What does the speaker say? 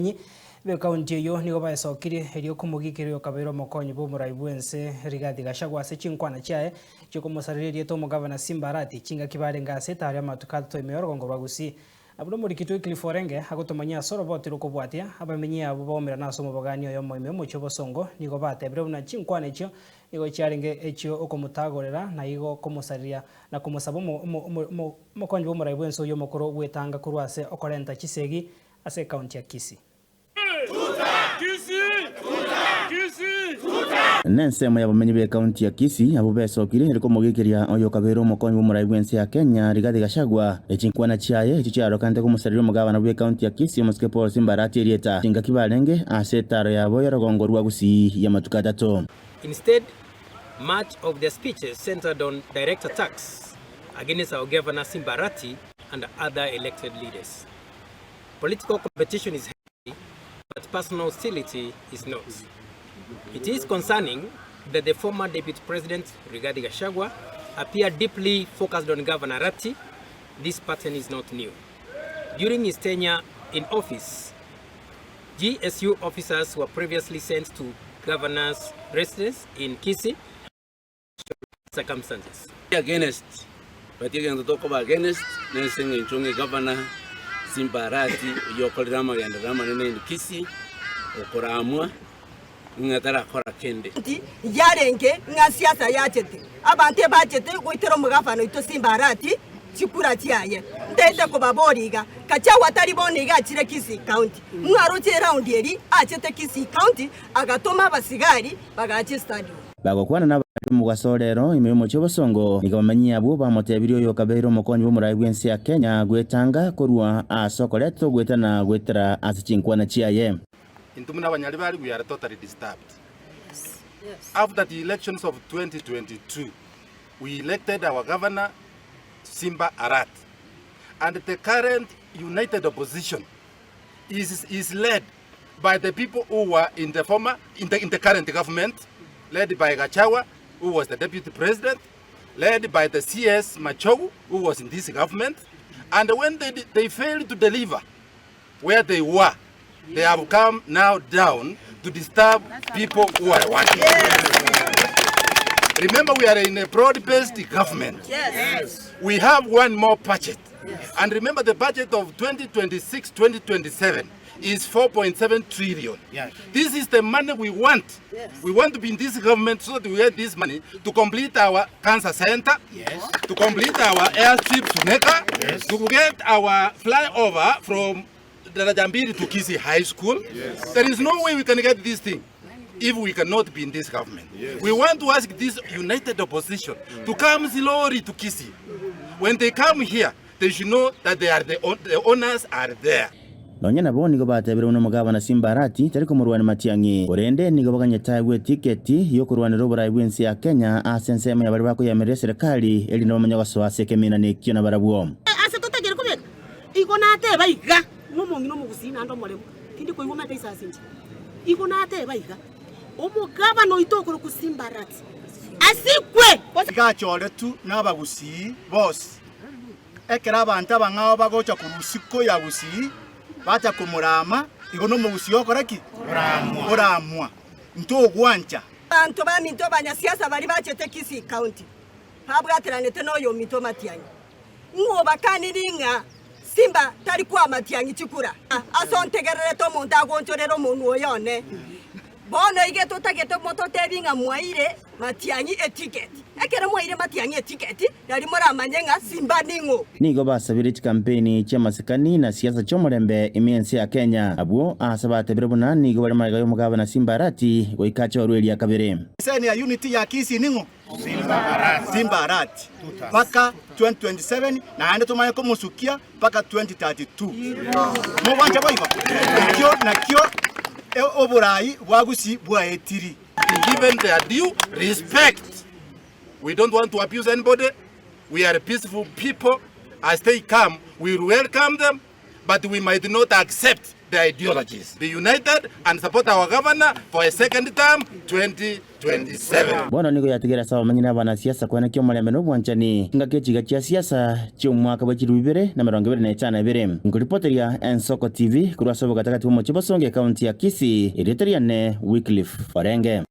Abamenyi b'ekaunti eyio nigo baesokirie erio komogiikeria okabeire omokonyi bw'omorai bw'ense Rigathi Gachagua ase chinkwana chiaye chiokomosareria erieta omogavana Simba Arati chingaki barenge ase etaro y'amatuko atato ime y'orogongo rwa Gusii. Na buna omorikiti Wycliffe Orenge agotomanyia ase oroboti rw'okobwatia, abamenyi abwo baumerana ase omobogani oyomo ime y'omochie o Bosongo nigo batebire buna chinkwana echio nigo chiarenge echio okomotagorera na igo komosareria na komosaba omokonyi bw'omorai bw'ense oyio omokoro gwetanga korwa ase okorenta chisegi ase ekaunti ya Kisii. Nensemo y'abamenyi b'ekaunti ya Kisii abwo besokire ere komogekeria oyokabeire omokonyi bw'omorai bw'ense ya Kenya Rigathi Gachagua. Chinkwana chiaye echio chiarokanete komosareria omogabana bw'ekaunti ya Kisii omosike Paul Simba Arati erieta chingaki barenge ase etaro yabo y'orogongo rwa Gusii y'amatuko atato. Instead, much of their speeches centered on direct attacks against our Governor Simba Arati and other elected leaders. Political competition is healthy, but personal hostility is not. It is concerning that the former Deputy President, Rigathi Gachagua, appeared deeply focused on Governor Arati. This pattern is not new. During his tenure in office, GSU officers were previously sent to governor's residence in Kisii circumstances. Against, but egento tokoba against nese eng'encho ng'a egavana Simba Arati oyio okorire amagenderero amanene in Kisii, okoramwa ng'a tarakora kende. Nti yarenge ng'a siasa yachete, abanto ebachete goitera omogavana oito Simba Arati chikura chiaye. Ntaete kobaboria iga, Gachagua tari bono iga achire Kisii County, mwaroche eround eri achete Kisii County agatoma abasigari bagacha estadium. Bagokwana nabare omogaso rero ime y'omochie obosongo, nigo bamenyie abwo bamotebirie oyokabeire omokonyi bw'omorai bw'ense ya Kenya gwetanga korwa ase okoreta ogoetana goetera ase chinkwana chiaye. Intwe buna abanyaribari we are totally disturbed. After the elections of 2022 we elected our governor Simba Arati and the current united opposition is, is led by the people who were in the former, in the, in the current government, led by Gachagua, who was the deputy president, led by the CS Machogu, who was in this government. And when they, they failed to deliver where they were, they have come now down to disturb people who are working. Remember, we are in a broad-based government. Yes. We have one more budget. And remember, the budget of 2026-2027 is 4.7 trillion. Yes. This is the money we want. Yes. We want to be in this government so that we get this money to complete our cancer center, Yes. to complete our airstrip Suneka, Yes. to get our flyover from Darajambiri to Kisii High School. Yes. There is no way we can get this thing if we cannot be in this government. Yes. We want to ask this united opposition to come slowly to Kisii. When they come here, they should know that they are the, the owners are there. Nonya nabo nigo batebire buna omogabana Simba Arati tari komorwania Matiang'i, korende nigo baganyete aegwe etiketi y'okorwanera oborai bw'ense ya Kenya ase ensemo ya baria bakoyemerera eserekari erinde bamanye gosoa ase ekeminana ekio nabarabwo. Ase totagere kobeka, igo nateba iga, ng'a omong'ina omogusii naende omoremu, tindi koigwa omanyete isasi inche. Igo nateba iga, omogabana oito okorokwa Simba Arati asikwe! Iga achoretwe nabagusii bonsi. Ekero abanto abang'ao bagocha korwa isiko ya Gusii, bacha komorama, igo nomogusii okora ki? Oramwa. Ntogwancha. Abanto baminto abanyasiasa baria bachete Kisii County babwateranete noyominto Matiang'i, ng'o obakaniri ng'a Simba tari koa Matiang'i chikura? Ase ontegererete omonto agonchorera omonwa oyo one. Bono iga totagete mototebi ng'a mwaire Matiang'i etiketi. Ekero mwaire Matiang'i etiketi, nario moramanye ng'a Simba ning'o. Nigo basabire chikampeni chi'amasikani na siasa chi'omorembe ime y'ense ya Kenya. Abwo aase batebire buna nigo bare magega y'omogabana Simba Arati goika achorwe eria kabere. Eseni ya unity ya Kisii ning'o? Simba Arati mpaka 2027 naende tomanye komosukia mpaka 2032. Mogwancha boigo? Ekio nakio oborai bwa Gusii bwaetiri. Given their due respect. We don't want to abuse anybody. We are peaceful people. As they come, we will welcome them, but we might not accept. the ideologies. Be united and support our governor for a second term 2027. Bono nigo yatigere ase abamenyi na abanasiasa koenekia omorembe na obwanchani ngaki echiga chia siasa chi'omwaka bwe chilifu 2022. Nkoripoteria Ensoko TV korwa ase obogatagati bw'omochie Bosongo ekaunti ya Kisii, erieta riane Wycliffe Orenge.